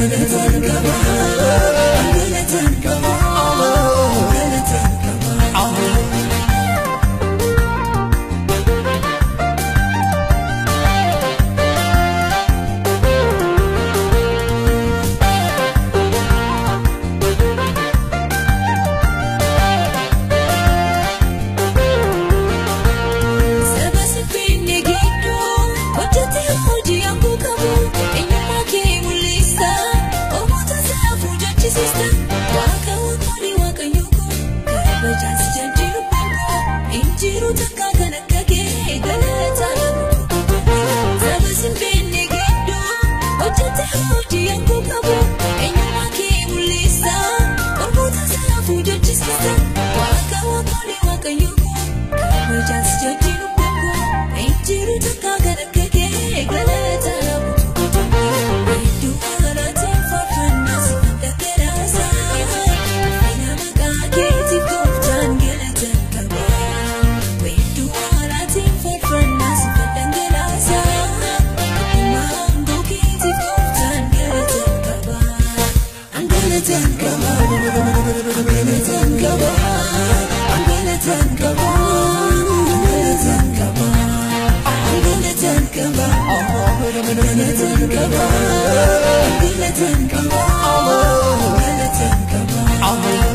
Galatan qaba, galatan qaba, galatan qaba. Saba sifinne gidduu hojjete hojii akkoo qabu eenyummaa kee mul'isa omoota saafuu jechisiista waaqa waaqolii waaqayyo koo kabajaan si jajjiiru beeku injiru takka kan akka kee galataan. Saba sifinne gidduu hojjete hojii akkoo qabu eenyummaa kee mul'isa omoota saafuu jechisiista waaqa waaqolii waaqayyo koo kabajaan si jajjiiru beeku injiru takka kan akka kee galataan. Hedduu haaraatiin faarfannas dhaggeeraasa ulfina maqaa keetiif gooftaan galatan qaba. Hedduu haaraatiin faarfannas dhaggeeraasa maangoo keetiif gooftaan galatan qaba. Galatan qaba, galatan qaba, galatan qaba, galatan qaba. Galatan qaba, galatan qaba, galatan qaba, galatan qaba.